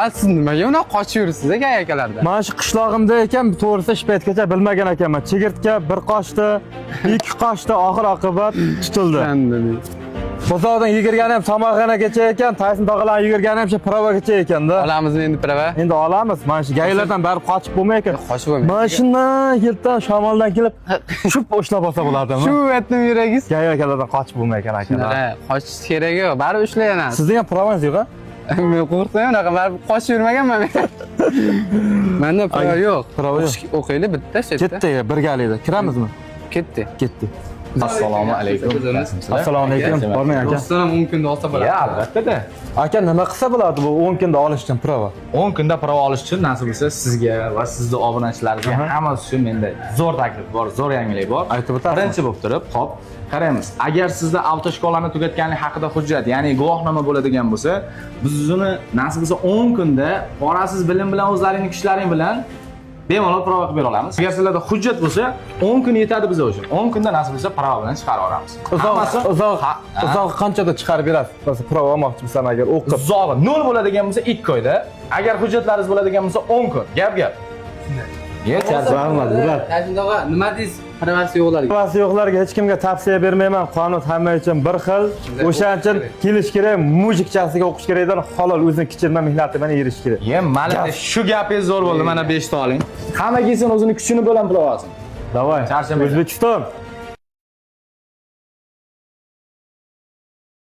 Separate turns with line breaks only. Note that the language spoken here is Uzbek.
Siz nimaga unaqa qochib yuribsiz aka akalardan?
Mana shu qishlog'imda ekan, to'g'risi shu paytgacha bilmagan ekanman. Chigirtka bir qochdi, ikki qochdi, oxir oqibat tutildi. Bozordan yugurgani ham Samarqandgacha ekan, Tayson tog'alarning yugurgani ham shu pravagacha ekanda.
Olamizmi endi prava?
Endi olamiz. Mana shu gaylardan barib qochib bo'lmay ekan.
Qochib bo'lmaydi.
Mana shundan kelibdan shamoldan kelib shup ushlab olsa bo'ladimi?
Shu aytdim yuragingiz.
Gay akalardan qochib bo'lmay ekan akalar.
Ha, qochish keragi yo'q, baribir ushlayapsiz.
Sizni ham pravangiz yo'q a?
Men qo'rqmayman, unaqa baribir qochib yurmaganman men. Menda prava yo'q.
Prava yo'q.
O'qiylik bitta shu yerda.
Ketdi birgalikda. Kiramizmi?
Ketdi.
Ketdi.
Assalomu alaykum.
Assalomu alaykum. Bormang aka.
Rostdan ham 10 kunda olsa bo'ladi.
Ya, albatta-da.
Aka, nima qilsa bo'ladi bu 10 kunda olish uchun prava?
10 kunda prova olish uchun nasib bo'lsa sizga va sizni obunachilaringizga hammasi uchun menda zo'r taklif bor, zo'r yangilik bor.
Aytib o'tasizmi?
Birinchi bo'lib turib, hop, qaraymiz. Agar sizda avtoshkolani tugatganlik haqida hujjat, ya'ni guvohnoma bo'ladigan bo'lsa, biz uni nasib bo'lsa 10 kunda porasiz bilim bilan o'zlaringning kuchlaring bilan bemalol prova qilib bera olamiz. Agar sizlarda hujjat bo'lsa, 10 kun yetadi bizga uchun. 10 kunda nasib bo'lsa prova bilan chiqarib olamiz.
Uzoq
Hammasi-
uzoq
Ha, ha.
uzoq qanchada chiqarib berasiz? Masalan, prova olmoqchi bo'lsam agar o'qib.
Uzog'i nol bo'ladigan bo'lsa 2 oyda, agar hujjatlaringiz bo'ladigan bo'lsa 10 kun. Gap gap. Ye, charchab.
Rahmat, bular.
Tayson tog'a, nima deysiz pravasi yo'qlarga?
Pravasi yo'qlarga hech kimga tavsiya bermayman. Qonun hamma uchun bir xil. O'shaning uchun kelish kerak, mujikchasiga o'qish kerakdan halol o'zini kichirma mehnati bilan erishish kerak.
Ye, mana shu gapingiz zo'r bo'ldi. Mana 5 ta oling. Hamma kelsin o'zini kuchini bilan pul olsin.
Давай.
Charchamanglar.
O'zbekiston.